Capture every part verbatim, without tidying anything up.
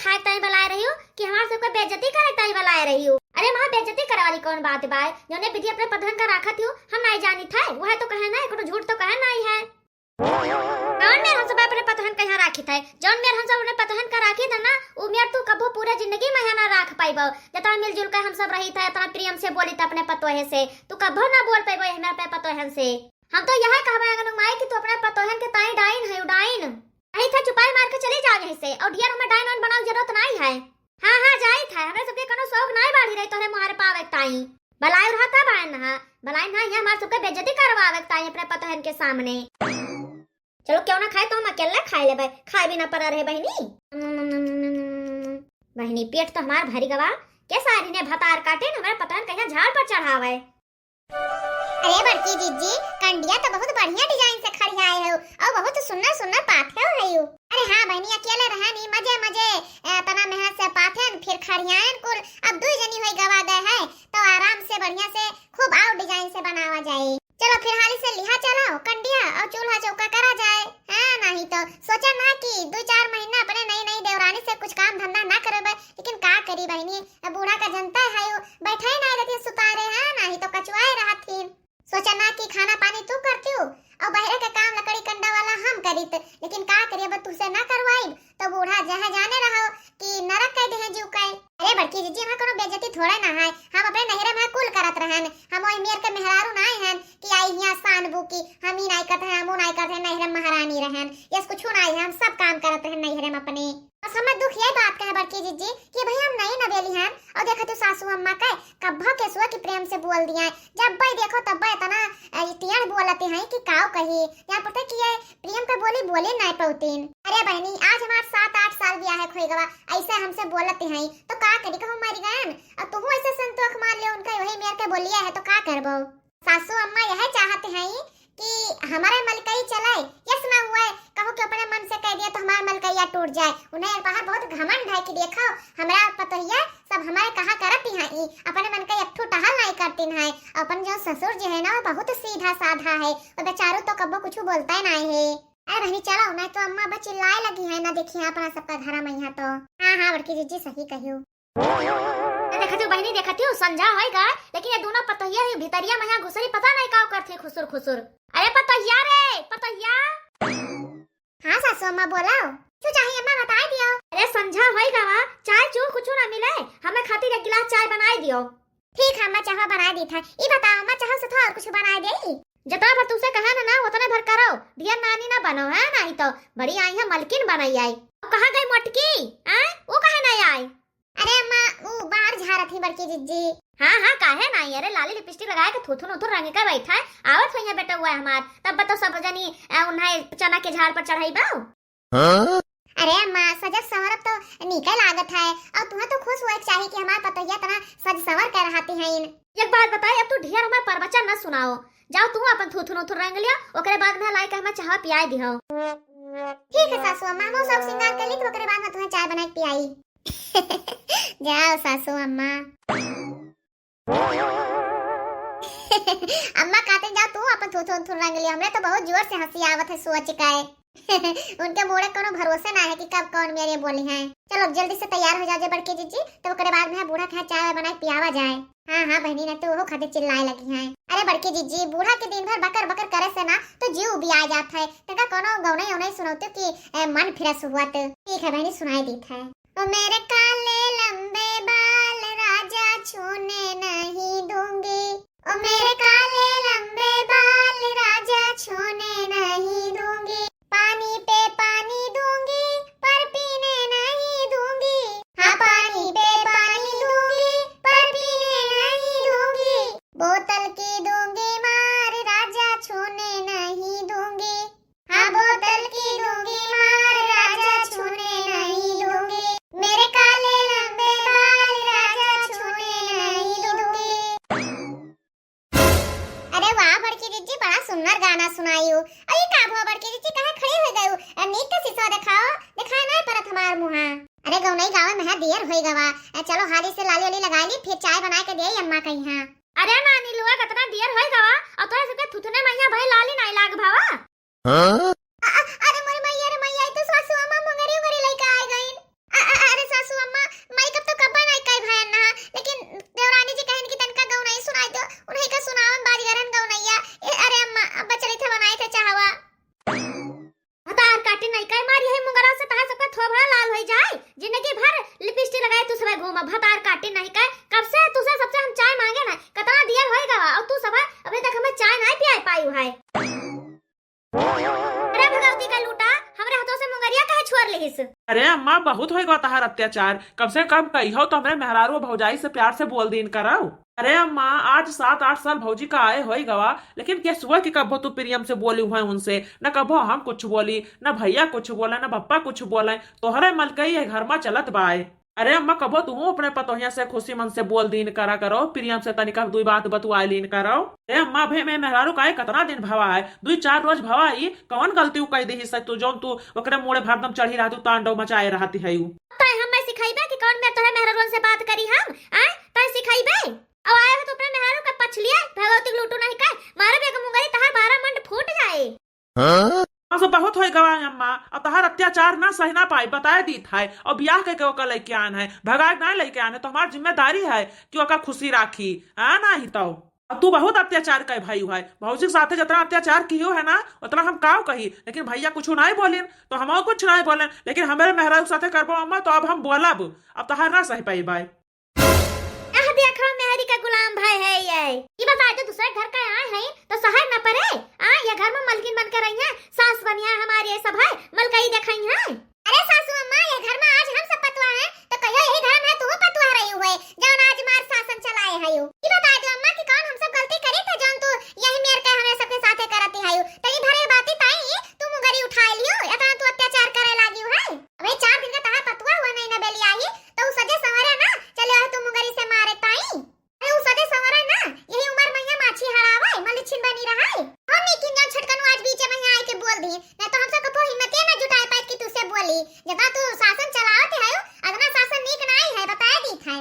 खाए ताई बलाए रहियो कि हमार सबके बेइज्जती करे ताई बलाए रहियो? अरे माँ, बेइज्जती करे वाली कौन बात बाय? जौने विधि अपने पतोहन का राखत हियो, हम नाई जानित है, वह तो कहे ना, कोनो झूठ तो कहे नाई है। कौन मेर हम सब अपने पतोहन का यहाँ राखित है? जौन मेर हम सब अपने पतोहन का राखित है ना, उ मेर तू कभो पूरे जिंदगी में यहाँ ना राख पाइबो। जितना मिलजुल के हम सब रहित है, इतना प्रेम से बोलित अपने पतोहे से, तू कभो ना बोल पाइबो ये मेर अपने पतोहन से। हम तो यह कहबे आंगन माई कि तू अपने पतोहन के ताई डाइन है, डाइन। नहीं था, चुपाई मार के चली जाओ यहीं से, और ढेर हमें डाइन वाइन बनाओ जरूरत नहीं है। हाँ, हाँ, जाई था, हमरे सबके कोनो शौक नाई बाढ़ी रही तोहरे मुहारे पावे के ताई। बलायु रहा था बायन नहा, बलायु नहा, ये हमारे सबके बेइज्जती करवावे के ताई अपने पतोहन के सामने। चलो, क्यों ना खाए, तो हम अकेले खाए लेबे, खाए भी ना पड़ा रहे बहिनी। बहिनी, पेट तो हमार भरी गवा, के सारी ने भतार काटे न हमारे पतोहन कहिया झाड़ पर चढ़ावे। अरे बड़की जिज्जी, कंडिया तो बहुत बढ़िया design से खड़ियाए हो और बहुत सुंदर सुंदर पाथे हो। अरे हाँ बहिनी, अकेले रहे नी, मजे मजे, अ, तना मेहनत से पाथेन, फिर खड़ियाएन कुल। अब दुई जनी होई गवा गए है, तो आराम से बढ़िया से खूब आउर design से बनावा जाए। चलो फिर हाली से लिहा चलो कंडिया और चूल्हा चौका करा जाए। हाँ, नहीं तो सोचा ना कि दो चार महीना अपने नई नई देवरानी से कुछ काम धंधा ना करबे, लेकिन का करी बहिनी, अब बूढ़ा का जनता है, वो बैठे ही नहीं रहती सुतारे, हाँ, नहीं तो कचुआए रहत ही। सोचा ना कि खाना पानी तू करती हो और बहरे के काम लकड़ी कंडा वाला हम करीत, लेकिन का करी, अब तुझसे ना करवाई तो बूढ़ा जहाँ जाने रहो कि नरक कह दे हैं जीव कहे। अरे बड़की जिज्जी, हमार कोनो बेइज्जती थोड़े ना है, हम अपने नैहरे में कुल करत रहन, हम वही मेर के मेहरारू ना हन कि आई हियाँ शान बू की हम ही नाई करते हैं, हम नाई करते हैं, नैहरे में महारानी रहन, यस कुछ ना है, हम सब काम करत रहन नैहरे में अपने। बस हमें दुख ये बात का है बड़की जिज्जी कि भाई हम नई नवेली हन, और देखा तू सासू अम्मा के कब्बा के सुआ की प्रेम से बोल दिया है, जब भाई देखो तब भाई इतना, अ, टेढ़ बोलते हैं कि काव कही, यहाँ पता कि ये प्रेम के बोली बोली नाई पौतीन। अरे बहनी, आज हमार सात आठ साल ब्याह है खोई गवा, ऐसे हमसे बोलते हैं तो का करी, कहूँ मर गयन, और तुहू ऐसे संतोख मार ले उनका वही मेर के बोलिया है तो का करबो? सासू अम्मा यह चाहते हैं कि हमारे मलकई चले, यस ना हुए, कहूँ कि अपने मन से कह दिया तो हमारे मलकैया टूट जाए। उन्हें एक बाहर बहुत घमंड है कि देखो, हमारा पतोहिया सब हमारे कहा करत ही हैं, ई अपने मन का एक ठो टहल नहीं करतीन है। अपन जो ससुर जी है ना, वो बहुत सीधा साधा है, वो बेचारू तो कब्बो कुछ बोलता ही नहीं है। अरे बहनी चलो, नहीं तो अम्मा अब चिल्लाए लगी है ना, देखिए अपना सबका घर में यहाँ तो। हाँ, हाँ, बड़की जिज्जी सही कहियो। ए, देखत हो बहिनी, देखत हो, संझा होइगा, लेकिन ये दोनों पतोहिया ही भितरिया में यहाँ घुसरी, पता नहीं का करत है खुसुर खुसुर। अरे पतोहिया रे, पतोहिया। हाँ सासू अम्मा, बोलाओ। कुछ चाहिए अम्मा, बताई दियो। अरे संझा होइगा वा, चाय चू कुछ ना मिले, हमें खातिर एक गिलास चाय बनाई दियो। ठीक है अम्मा, चाह बनाई दी था। ई बताओ अम्मा, चाह से तो और कुछ बनाई दे? जितना भर तुमसे कहा ना, ना उतने भर करो, ढेर नानी ना बनो है, नहीं तो बड़ी आई है मलकिन बनाई आई। अब कहाँ गई मोटकी? आए, वो कहे नहीं आई? अरे अम्मा, ऊ बाहर झारत ही बड़की जिज्जी। हाँ, हाँ, काहे नाई? अरे लाली लिपस्टिक लगाए के थुथुन उथुन रंग के बैठा है, आवत होइया बेटा हुआ है हमार, तब बताओ सब जनी, अ, उन्हें चना के झाड़ पर चढ़ाई बाऊ। हाँ? अरे अम्मा, सजत संवरत तो नीके लागत है, और तुम्हें तो खुश हुए के चाही कि हमार पतोहिया इतना सज संवर कर रहती है। एक बात बताई, अब तू ढेर हमार प्रवचन न सुनाओ, जाओ तू अपन थुथुन उथुन रंग लिया, ओकरे बाद में लाई के हमें चाह पियाए दिहो। ठीक है सासू अम्मा, हम सब श्रृंगार कर ली, तो ओकरे बाद में तुम्हें चाय बना के पियाई। जाओ सासू अम्मा। अम्मा कहते जाओ तू अपन थुथुन उथुन रंग लिया, हमरे तो बहुत जोर से हंसी आवत है सोच के। उनके बूढ़े कोनो भरोसे ना है कि कब कौन मेरे बोली हैं। चलो जल्दी से तैयार हो जाओ जे बड़की जिज्जी, तब ओकरे बाद में बूढ़ा के यहाँ चाय वाय बना के पियावा जाए। हाँ, हाँ बहनी, ना तो वो खातिर चिल्लाए लगी हैं। अरे बड़की जिज्जी, बूढ़ा के दिन भर बकर बकर करे से ना तो जीव उबिया जात है। तका कोनो गौनई औनई सुनौते कि, ए, मन fresh हुआ तो। ठीक है बहनी, सुनाई देत है। ओ मेरे काले लंबे बाल राजा छूने नहीं दूंगी, ओ मेरे काले लंबे बाल राजा छूने नहीं दूंगी, पानी पे पानी दूंगी पर पीने नहीं दूंगी, हाँ पानी पे पानी दूंगी पर पीने नहीं दूंगी, बोतल की दूंगी मार राजा छूने नहीं दूंगी, हाँ बोतल की दूंगी मार राजा छूने नहीं दूंगी, मेरे काले लंबे बाल राजा छूने नहीं दूंगी। अरे वाह बड़की जिज्जी, बड़ा सुंदर गाना सुनाई हो। अरे का भवा बड़की जिज्जी, कहाँ खड़ी हो गई हो? अ, नीक के शीशा दिखाओ, दिखाए नहीं परत हमार मुहा। अरे गौनई गावे में है देर होई गवा। अ, चलो हाली से लाली वाली लगा ली, फिर चाय बना के दे अम्मा कहीं हाँ। अरे नानी लुआ, कितना देर होई गवा, और तोरे सबके थुथुने मैया भाई लाली नहीं लाग भावा। हाँ? अ, अ, अरे मोरी मैया रे मैया, ई तो सासू अम्मा मुंगरी उंगरी लइके आ गइन। अ, अ, अरे कर लिहिस। अरे अम्मा, बहुत होइ गवा तहार अत्याचार। कम से कम कहियो तो हमरे मेहरारू भौजाई से प्यार से बोल दीन करौ। अरे अम्मा, आज सात आठ साल भौजी का आए होइ गवा, लेकिन केसुआ कि कबो तू प्रियम से बोली हुए उनसे, न कबो हम कुछ बोली, न भैया कुछ बोले, न बप्पा कुछ बोले। तोहरे मलकई ये घर मा चलत बाय। अरे अम्मा, कबो तुहू अपने पतोहिया से खुशी मन से बोल दीन करा करौ, प्रियम से तनिका दुई बात बतुआइ लीन करौ। अरे अम्मा, भे में मेहरारू का आए कतना दिन भवा है, दुई चार रोज भवा ही, कौन गलती उ कहि दिहिस है तू, जौन तू ओकरे मूड़े हरदम चढ़ी रहती, तांडव मचाए रहती है उ। तै हम्मे सिखाइबे कि कौन मेर तोहरे मेहरारुअन से बात करी हम? आय, तै सिखाइबे? अब आए हो तो अपने मेहरारू का पछलिया, भगवती के लूटू नहीं का, मारब एक मुंगरी तहार बारह मंड फूट जाए। हाँ? हाँ, सब बहुत होइ गवा है अम्मा, अब तहार अत्याचार ना सह ना पाई, बताए दीत है, और बियाह के ओकर लइके आन है, भगाए ना लइके आन है, तो हमार जिम्मेदारी है कि ओकर खुशी राखी, हाँ, नाही तो। अब तू बहुत अत्याचार कइ भइउ है, भौजी के साथे जतना अत्याचार किहो है ना, उतना हम काव कही, लेकिन भैया कुछ नाहीं बोलिन, तो हम कुछ नाहीं बोलेन, लेकिन हमरे मेहरारू के साथे करबो अम्मा, तो अब हम बोलब, अब तहार ना सह पाई बाय। आह, देखो, मेहरी का गुलाम भाई है ये। ई बताए, तो दूसरे घर का आए हैं, तो सहर न परे? आ, ये घर में मलकिन बन के रही हैं, सास बनिया हमारी ये सब है, मलकई देखाई हैं। अरे सासू अम्मा, ये घर में आज हम सब पतुआ हैं, तो कहियो यही घर में तू पतुआ रही हुए, जौन आज मार सासन चलाए है यू। ई बताए दो अम्मा कि कौन हम सब गलती करी थे, जौन तू यही मेर के हमें सबके साथे करती है यू। तनी भरे बाती ताई, तू मुंगरी उठाए लियो, इतना तू अत्याचार करे लागी है। अबे चार दिन का तहार पतुआ हुआ नहीं ना बेली आई, तो उ सजे संवरे ना, चले आए तू मुंगरी से मारे ताई। अरे उ सजे संवरे ना, यही उमर मैया माछी हरावे, मलिछिन बनी रहे। हम नहीं किन जान छटकनु आज बीचे में यहाँ आके बोल दी, नहीं तो हमसे कबो हिम्मते ना जुटाए पाए कि तुसे बोली। जतना तू सासन चलावत है, अतना सासन नीक नाई है, बताए दीत है।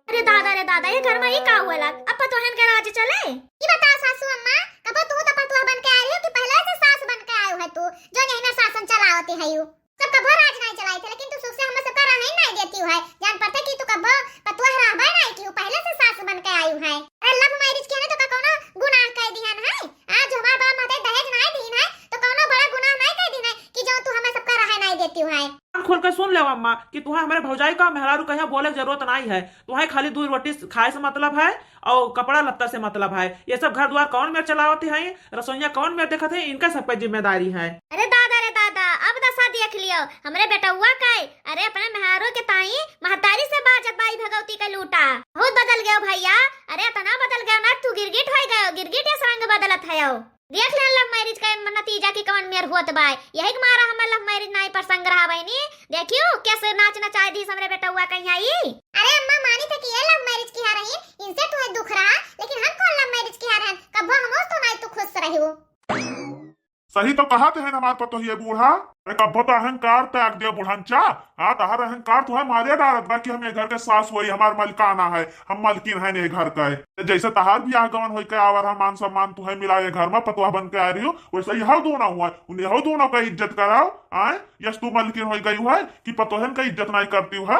अरे दादा रे दादा, ये घर में ये का हुआ लाग? अब पतोहन के राज चले? ई बताओ सासू अम्मा, कबो तू तो पतोह बन के आई हो कि पहले से सास बन के आयो है तू, जो यही ना सासन चलावत है यू? सब कबो राज नाई चलाई थे, लेकिन तू सुख से हमें सबका रहन नाई देती है। जान पड़ते कि तू कबो पतुआ रहबे नाई की, पहले से सास बन के आई है। अरे love marriage किया ना तो का कौनो गुनाह कह दिहन है? आज हमार बाप माते दहेज नाई दीन है, तो कौनो बड़ा गुनाह नाई कह दीन है कि जो तू हमें सबका रहन नाई देती है। कान खोल के सुन ले अम्मा कि तुहे हमरे भौजाई का मेहरारू कहिया बोले के जरूरत नाई है। तुहे खाली दू रोटी खाए से मतलब है और कपड़ा लत्ता से मतलब है। ये सब घर द्वार कौन मेर चलावती है, रसोइया कौन मेर देखत है, इनका सबका जिम्मेदारी है। अरे दादा रे दादा, अब दशा देख लियो हमरे बेटउआ का। अरे अपने मेहरारू के ताई महतारी से बाजत बाई भगवती का लूटा। बहुत बदल गयो भैया। अरे इतना बदल गयो ना, तू गिरगिट हो गयो, गिरगिट यस रंग बदलत है। देख ले love marriage का नतीजा कि कौन मेर होत बाय। यही के मारा हमार love marriage नाई पसंद रहा बहनी। देखियो कैसे नाच नचाए दी हमरे बेटउआ कहीं आई। अरे अम्मा मानी थे कि ये love marriage किया रही, इनसे तुम्हें दुख रहा, लेकिन हम कौन love marriage किया रहन? कब्बो हमोस तो नाई तू खुश रही हो। सही तो कहत है हमार पतोहिया बूढ़ा। अरे कब्बो तो अहंकार त्याग दिया बुढ़नचा। हाँ, तहार अहंकार तुहे मारे डारत बा कि हम ये घर के सास होई, हमार मलिकाना है, हम मलकिन है ये घर का। जैसे तहार बियाह गवन होई के आवर है, मान सम्मान तुहे मिला ये घर में पतोह बन के आ रही हो, वैसे यह दोनों हुआ, उन यह दोनों का इज्जत कराओ। आए, यस तू मलकिन होई गई है कि पतोहन का इज्जत नहीं करती है?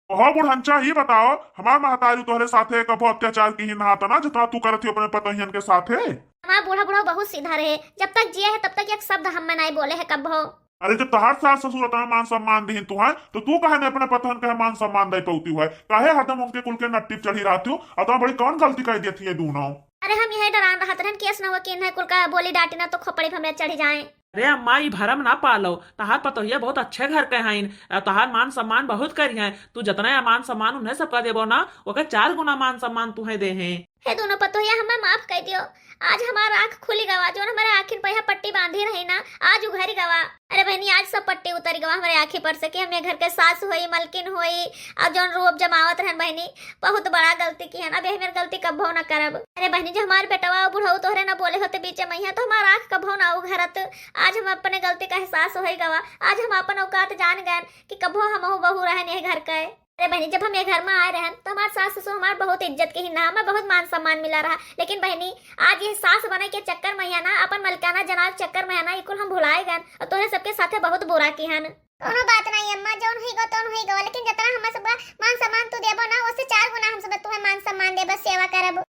ओहो बुढ़नचा, ये बताओ, हमार महतारी तोहरे साथे कबो अत्याचार किहिन ना तना, जितना तू करत ही अपने पतोहियन के साथे? हमार बूढ़ा बूढ़ा बहुत सीधा रहे, जब तक जिए है तब तक एक शब्द हम नाई बोले है कबो। अरे जब तहार सास ससुर इतना मान सम्मान दिहिन तुहे, तो तू काहे ने अपने पतोहन के मान सम्मान दे पौती हुए? काहे हरदम उनके कुल के नट्टी पे चढ़ी रहती हो? इतना बड़ी कौन गलती कर दिया थी ये दोनों? अरे हम यही डरान रहत रहन, केस न हो कि इन्हें कुल का बोली डांटी ना तो खोपड़ी पे हमरे चढ़ी जाए। अरे अम्मा, ई भरम ना पालो, तहार पतोहिया बहुत अच्छे घर के हईन, अ, तहार मान सम्मान बहुत करिहैं। तू जतना मान सम्मान उन्हें सबका देबो ना, ओकर चार गुना मान सम्मान तुहे देहैं। हे दोनों पतोहिया, हमें माफ कर दियो। आज हमार आँख खुली गवा, जोन हमारे आँखिन पे यहाँ पट्टी बांधी रही ना, आज उघरी गवा। अरे बहनी, आज सब पट्टी उतरी गवा हमारे आँखी पर से कि हम ये घर के सास होई, मलकिन होई, और जोन रोब जमावत रहन बहनी, बहुत बड़ा गलती किहन। अब यही मेर गलती कब्बो न करब। अरे बहनी, जो हमार बेटवा और बुढ़ऊ तोहरे न बोले होते बीचे मइहाँ, तो हमार आँख कब्बो न उघरत। आज हम अपने गलती का एहसास होई गवा। आज हम अपन औकात जान गयन कि कब्बो हमहू बहू रहन यह घर के। अरे बहनी, जब हम ये घर में आए रहन, तो हमार सास ससुर हमार बहुत इज्जत किहिन ना, हमें बहुत मान सम्मान मिला रहा। लेकिन बहनी, आज ये सास बने के चक्कर मइहाँ ना, अपन मलकाना जनाब चक्कर मइहाँ ना, ये कुल हम भुलाए गयन और तोहरे सबके साथे बहुत बुरा किहन। कौनो बात नहीं अम्मा, जौन हुई गो तौन हुई गो, लेकिन जितना हमें सबका मान सम्मान तू देबो ना, उससे चार गुना हम सब तुम्हें मान सम्मान देबो, सेवा करब।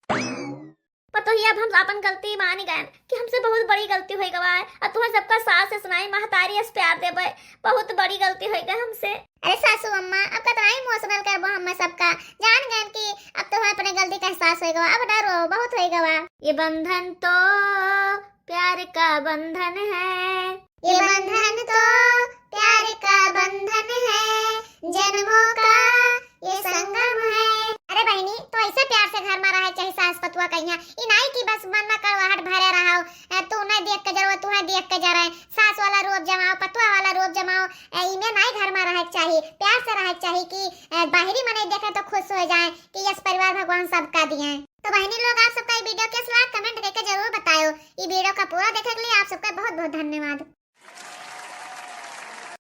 पतोहिया, अब हम अपन गलती मान गए कि हमसे बहुत बड़ी गलती हो गवा है, और तुम्हें सबका सास सुनाई महतारी अस प्यार देबे, बहुत बड़ी गलती हो गई हमसे। अरे सासू अम्मा, अब कतना emotional करबो हमें सबका, जान गए कि अब तुम्हें अपने गलती का एहसास हो गवा, अब ना रो, बहुत हो गवा। ये बंधन तो प्यार का बंधन है। ये बंधन तो प्यार ए, इमे नाई घर में रहे के चाही, प्यार से रहे के चाही कि, ए, बाहरी मनई देखे तो खुश हो जाए कि यस परिवार भगवान सबका दिए। तो बहनी लोग, आप सबका ये video कैसे लगा, comment करके जरूर बतायो। ये video का पूरा देखे के लिए आप सबका बहुत बहुत धन्यवाद।